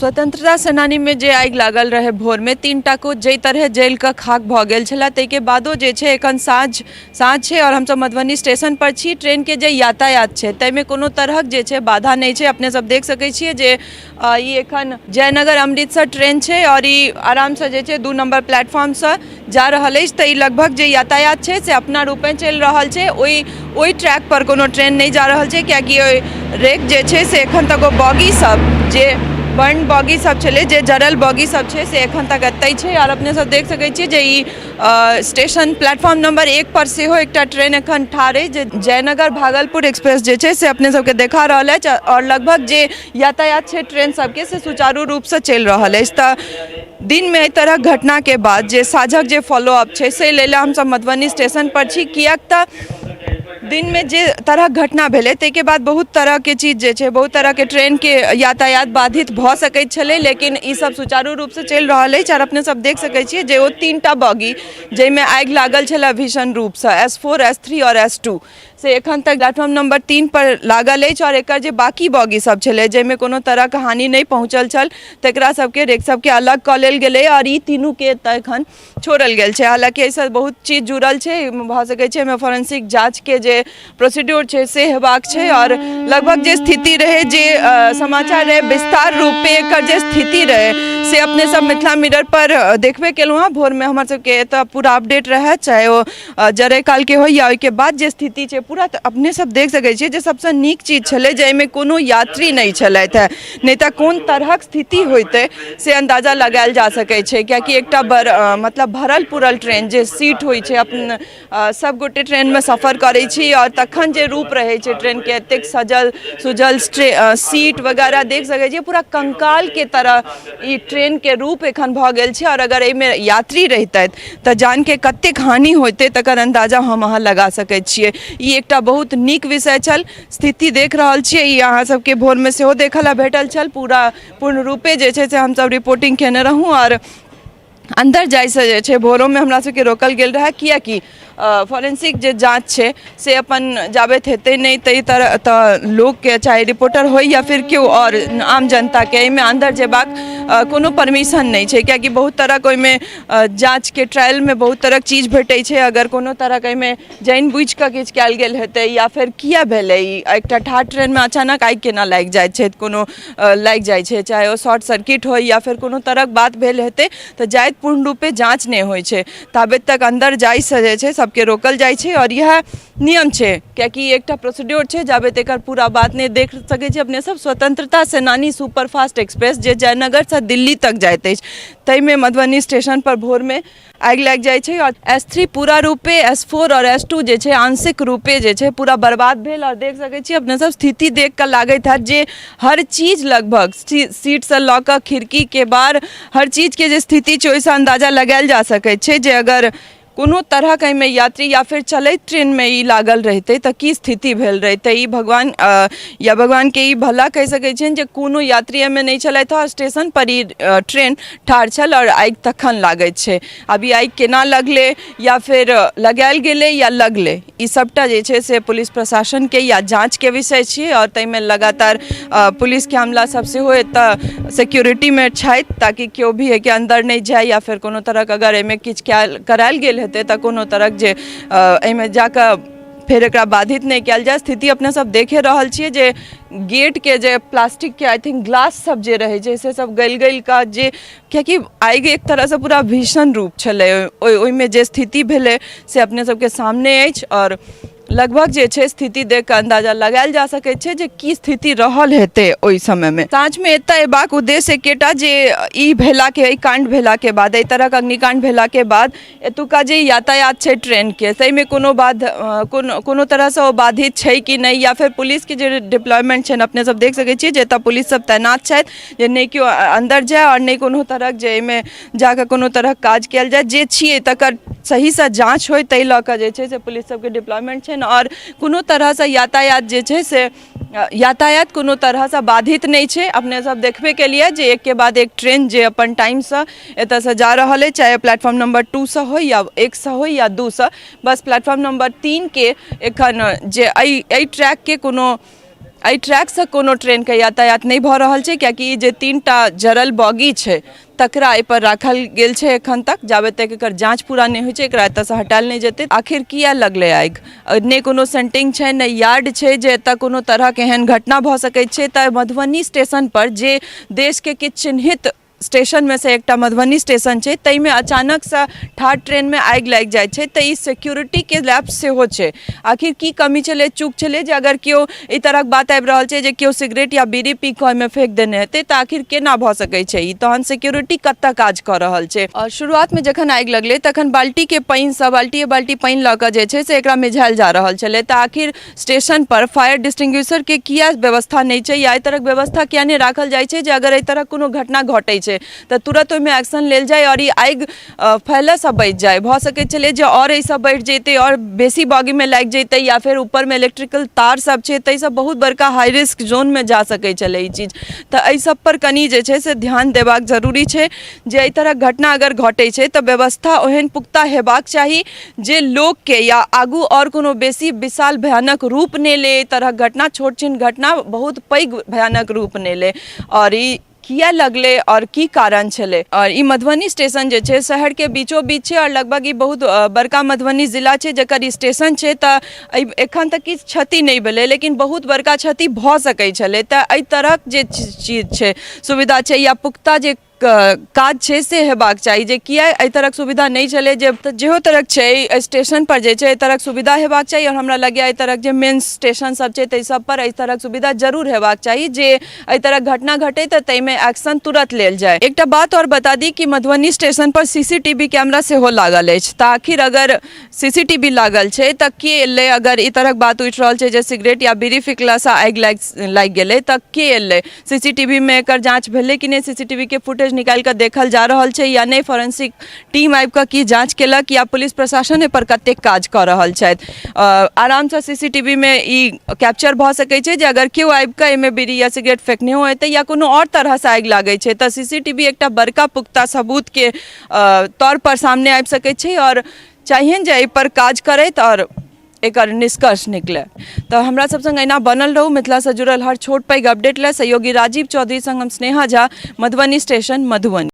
स्वतंत्रता सेनानी में जे आगि लागल रहे भोर में 3टा कोच जाहि तरह जलि कऽ खाक भऽ गेल छलै, ताहिके बादो जे छै एखन साँझ साँझ छै आओर हमसब मधुबनी स्टेशन पर छी। ट्रेन के जे यातायात छै ताहिमे कोनो तरहक जे छै बाधा नहि छै। अपने सब देख सकै छियै जे ई एखन जयनगर अमृतसर ट्रेन छै आओर ई आरामसँ जे छै 2 नंबर प्लेटफॉर्मसँ जा रहल अछि। तऽ ई लगभग जे यातायात छै से अपना रूपे चलि रहल छै। ओहि ओहि ट्रैक पर कोनो ट्रेन नहि जा रहल छै, कियाकि ओहि रेक जे छै से एखन तक ओ बॉगी सब जे बर्न बॉगी सब छलै, जे जरल बॉगी सब छै, से एखन तक एतहि छै। आओर अपने सब देख सकै छियै जे ई स्टेशन प्लेटफॉर्म नंबर 1 पर सेहो एकटा ट्रेन एखन ठाढ़ अछि, जे जयनगर भागलपुर एक्सप्रेस जे छै से अपने सबके देखा रहल अछि। आओर लगभग जे यातायात छै ट्रेन सबके से सुचारू रूपसँ चलि रहल अछि। तऽ दिनमे एहि तरहक घटनाके बाद जे साँझक जे फॉलोअप छै से लै लए हमसब मधुबनी स्टेशन पर छी, किएक तऽ दिनमे जे तरहक घटना भेलै ताहिके बाद बहुत तरहके चीज जे छै, बहुत तरहके ट्रेनके यातायात बाधित भऽ सकैत छलै, लेकिन ई सब सुचारू रूपसँ चलि रहल अछि। आओर अपने सब देख सकै छियै जे ओ 3टा बॉगी जाहिमे आगि लागल छलै भीषण रूपसँ, S4, S3 आओर S2, से एखन तक प्लेटफॉर्म नंबर 3 पर लागल अछि। आओर एकर जे बाकी बॉगी सब छलै जाहिमे कोनो तरहक हानि नहि पहुँचल छल, तकरा सबके रेक सबके अलग कऽ लेल गेलै आओर ई तीनूके एतऽ एखन छोड़ल गेल छै। हालाँकि एहिसँ बहुत चीज जुड़ल छै, भऽ सकै छै एहिमे फोरेंसिक जाँचके जे प्रोसीड्योर छै से हेबाक छै। आओर लगभग जे स्थिति रहै, जे समाचार रहै, विस्तार रूपे एकर जे स्थिति रहै से अपने सब मिथिला मिरर पर देखबे केलहुँ हँ। भोरमे हमर सबके एतऽ पूरा अपडेट रहै, चाहे ओ जरै कालके होइ या ओहिके बाद जे स्थिति छै पूरा, तऽ अपने सब देख सकै छियै जे सबसँ नीक चीज छलै जे एहिमे कोनो यात्री नहि छलथि हेँ, नहि तऽ कोन तरहक स्थिति होइतै से अन्दाजा लगायल जा सकै छै। कियाकि एकटा बड़ मतलब भरल पुरल ट्रेन जे सीट होइ छै, अपन सब गोटे ट्रेनमे सफर करै छी आओर तखन जे रूप रहै छै ट्रेनके, एतेक सजल सुजल सीट वगैरह देख सकै छियै, पूरा कंकालके तरह ई ट्रेनके रूप एखन भऽ गेल छै। आओर अगर एहिमे यात्री रहितथि तऽ जानके कतेक हानि होइतै तकर अन्दाजा हम अहाँ लगा सकै छियै। ई एकटा बहुत नीक विषय छल। स्थिति देख रहल छियै, ई अहाँ सबके भोरमे सेहो देखऽ लए भेटल छल। पूरा पूर्ण रूपे जे छै से हमसब रिपोर्टिंग केने रहौं। आओर अन्दर जाइसँ जे छै भोरोमे हमरा सबके रोकल गेल रहए, किएकि फोरेंसिक जे जाँच छै से अपन जाबैत हेतै नहि ताहि तरह तऽ लोकके, चाहे रिपोर्टर होइ या फिर केओ आओर आम जनताके, एहिमे अन्दर जेबाक कोनो परमिशन नहि छै। किएकि बहुत तरहक ओहिमे जाँचके ट्रायलमे बहुत तरहक चीज भेटै छै। अगर कोनो तरहक एहिमे जानि बुझिकऽ किछु कयल गेल हेतै या फेर किया भेलै ई, एकटा ठाढ़ ट्रेनमे अचानक आगि केना लागि जाइ छै, कोनो लागि जाइ छै, चाहे ओ शॉर्ट सर्किट होइ या फेर कोनो तरहक बात भेल हेतै, तऽ जाइत पूर्ण रूपे जाँच नहि होइ छै ताबे तक अन्दर जाइसँ जे छै सबके रोकल जाइ छै। आओर इएह नियम छै, कियाकि एकटा प्रोसीड्योर छै, जाबे एकर पूरा बात नहि देख सकै छी अपने सब। स्वतंत्रता सेनानी सुपरफास्ट एक्सप्रेस जे जयनगरसँ दिल्ली तक जाइत अछि, ताहिमे मधुबनी स्टेशन पर भोरमे आगि लागि जाइ छै आओर S3 पूरा रूपे, S4 आओर S2 जे छै आंशिक रूपे जे छै पूरा बर्बाद भेल। आओर देख सकै छी अपने सब, स्थिति देख कऽ लागैत हैत जे हर चीज लगभग सीटसँ लऽ कऽ खिड़की के बार हर चीजके जे स्थिति छै ओहिसँ अन्दाजा लगायल जा सकै छै जे अगर कोनो तरहक एहिमे यात्री या फेर चलैत ट्रेनमे ई लागल रहितै तऽ की स्थिति भेल रहितै। ई भगवान या भगवानके ई भला कहि सकै छियनि जे कोनो यात्री एहिमे नहि छलथि हँ। स्टेशन पर ई ट्रेन ठाढ़ छल आओर आगि तखन लागैत छै। आब ई आगि केना लगलै या फेर लगायल गेलै या लगलै, ई सबटा जे छै से पुलिस प्रशासनके या जाँचके विषय छियै। आओर ताहिमे लगातार पुलिसके अमला सब सेहो एतऽ सिक्योरिटीमे छथि, ताकि केओ भी एहिके अन्दर नहि जाय या फेर कोनो तरहक अगर एहिमे किछु कयल करायल गेल हेतै तऽ कोनो तरहक जे एहिमे जाकऽ फेर एकरा बाधित नहि कयल जाय। स्थिति अपने सब देखे रहल छियै जे गेटके जे प्लास्टिकके I think glass सब जे रहै छै से सब गलि गलि कऽ जे, कियाकि आगि एक तरहसँ पूरा भीषण रूप छलै, ओहिमे जे स्थिति भेलै से अपने सबके सामने अछि। आओर लगभग जे छै स्थिति देख कऽ अन्दाजा लगायल जा सकै छै जे की स्थिति रहल हेतै ओहि समयमे। साँझमे एतऽ अयबाक उद्देश्य एकेटा जे ई भेलाके, एहि काण्ड भेलाके बाद, एहि तरहक अग्निकाण्ड भेलाके बाद एतुका जे यातायात छै ट्रेनके ताहिमे कोनो बाध कोनो कोनो तरहसँ ओ बाधित छै कि नहि, या फेर पुलिसके जे डिप्लॉयमेंट छनि, अपने सब देख सकै छियै जे एतऽ पुलिस सब तैनात छथि जे नहि केओ अन्दर जाय आओर नहि कोनो तरहक जे एहिमे जाकऽ कोनो तरहक काज कयल जाय, जे छियै तकर सहीसँ जाँच होइ, ताहि लऽ कऽ जे छै से पुलिस सबके डिप्लॉयमेंट छनि। आओर कोनो तरहसँ यातायात जे छै से यातायात कोनो तरहसँ बाधित नहि छै। अपने सब देखबे केलियै जे एकके बाद एक ट्रेन जे अपन टाइमसँ एतऽसँ जा रहल अछि, चाहे प्लेटफॉर्म नंबर 2सँ होइ या 1सँ होइ या 2सँ। बस प्लेटफॉर्म नंबर 3के एखन जे एहि ट्रैकके कोनो एहि ट्रैकसँ कोनो ट्रेनके यातायात नहि भऽ रहल छै, कियाकि ई जे 3टा जरल बॉगी छै तकरा एहिपर राखल गेल छै। एखन तक जाबे तक एकर जाँच पूरा नहि होइ छै, एकरा एतऽसँ हटायल नहि जेतै। आखिर किया लगलै आगि? नहि कोनो सेंटिंग छै, नहि यार्ड छै जे एतऽ कोनो तरहक एहन घटना भऽ सकै छै। तऽ मधुबनी स्टेशन पर, जे देशके किछु चिन्हित स्टेशनमे से एकटा मधुबनी स्टेशन छै, ताहिमे अचानकसँ ठाढ़ ट्रेनमे आगि लागि जाइ छै, तऽ ई सिक्योरिटीके लैप्स सेहो छै। आखिर की कमी छलै, चूक छलै जे अगर केओ एहि तरहक बात आबि रहल छै जे केओ सिगरेट या बीड़ी पी कऽ ओहिमे फेंक देने हेतै, तऽ आखिर केना भऽ सकै छै ई? तहन सिक्योरिटी कतऽ काज कऽ रहल छै? आओर शुरुआतमे जखन आगि लगलै, तखन बाल्टीके पानिसँ बाल्टिए बाल्टी पानि लऽ कऽ जे छै से एकरा मिझायल जा रहल छलै। तऽ आखिर स्टेशन पर फायर डिस्टिंग्विशरके किया व्यवस्था नहि छै, या एहि तरहक व्यवस्था किया नहि राखल जाइ छै जे अगर एहि तरहक कोनो घटना घटै छै तऽ तुरंत ओहिमे एक्शन लेल जाय आओर ई आगि फैलयसँ बचि जाय? भऽ सकैत छलै जे आओर एहिसँ बढ़ि जैतै आओर बेसी बॉगीमे लागि जैतै, या फेर ऊपरमे इलेक्ट्रिकल तार सब छै, ताहिसँ बहुत बड़का हाई रिस्क जोनमे जा सकै छलै ई चीज। तऽ एहि सब पर कनि जे छै से ध्यान देबाक जरूरी छै जे एहि तरहक घटना अगर घटै छै तऽ व्यवस्था ओहन पुख्ता हेबाक चाही जे लोकके या आगू आओर कोनो बेसी विशाल भयानक रूप नहि ले। एहि तरहक घटना, छोट छिन घटना बहुत पैघ भयानक रूप नहि ले। आओर ई किया लगलै आओर की कारण छलै? आओर ई मधुबनी स्टेशन जे छै, शहरके बीचो बीच छै आओर लगभग ई बहुत बड़का मधुबनी जिला छै जकर ई स्टेशन छै। तऽ एहि एखन तक किछु क्षति नहि भेलै, लेकिन बहुत बड़का क्षति भऽ सकै छलै। तऽ एहि तरहक जे चीज छै, सुविधा छै या पुख्ता जे काज छै से हेबाक चाही जे किया एहि तरहक सुविधा नहि छलै जे जेहो तरहक छै स्टेशन पर जे छै, एहि तरहक सुविधा हेबाक चाही। आओर हमरा लगैए एहि तरहक जे मेन स्टेशन सब छै, ताहि सब पर एहि तरहक सुविधा जरूर हेबाक चाही जे एहि तरहक घटना घटे तऽ ताहिमे एक्शन तुरंत लेल जाय। एकटा बात आओर बता दी कि मधुबनी स्टेशन पर सीसीटीवी कैमरा सेहो लागल अछि। तऽ आखिर अगर सीसीटीवी लागल छै तऽ के एलै? अगर ई तरहक बात उठि रहल छै जे सिगरेट या बीड़ी फेकलासँ आगि लागि लागि गेलै, तऽ के एलै? सीसीटीवीमे एकर जाँच भेलै कि नहि? सीसीटीवीके फुटेज निकालि कऽ देखल जा रहल छै या नहि? फोरेंसिक टीम आबि कऽ की जाँच केलक, या पुलिस प्रशासन एहिपर कतेक काज कऽ रहल छथि? आरामसँ सीसीटीवीमे ई कैप्चर भऽ सकै छै जे अगर केओ आबि कऽ एहिमे बीड़ी या सिगरेट फेकनेहो हेतै या कोनो आओर तरहसँ आगि लागै छै, तऽ सीसीटीवी एकटा बड़का पुख्ता सबूतके तौरपर सामने आबि सकै छै। आओर चाहियनि जे एहिपर काज करथि आओर एकर निष्कर्ष निकले। तऽ हमरा सब संग एना बनल रहू मिथिलासँ जुड़ल हर छोट पैघ अपडेट लए। सहयोगी राजीव चौधरी संग हम स्नेहा झा, मधुबनी स्टेशन, मधुबनी।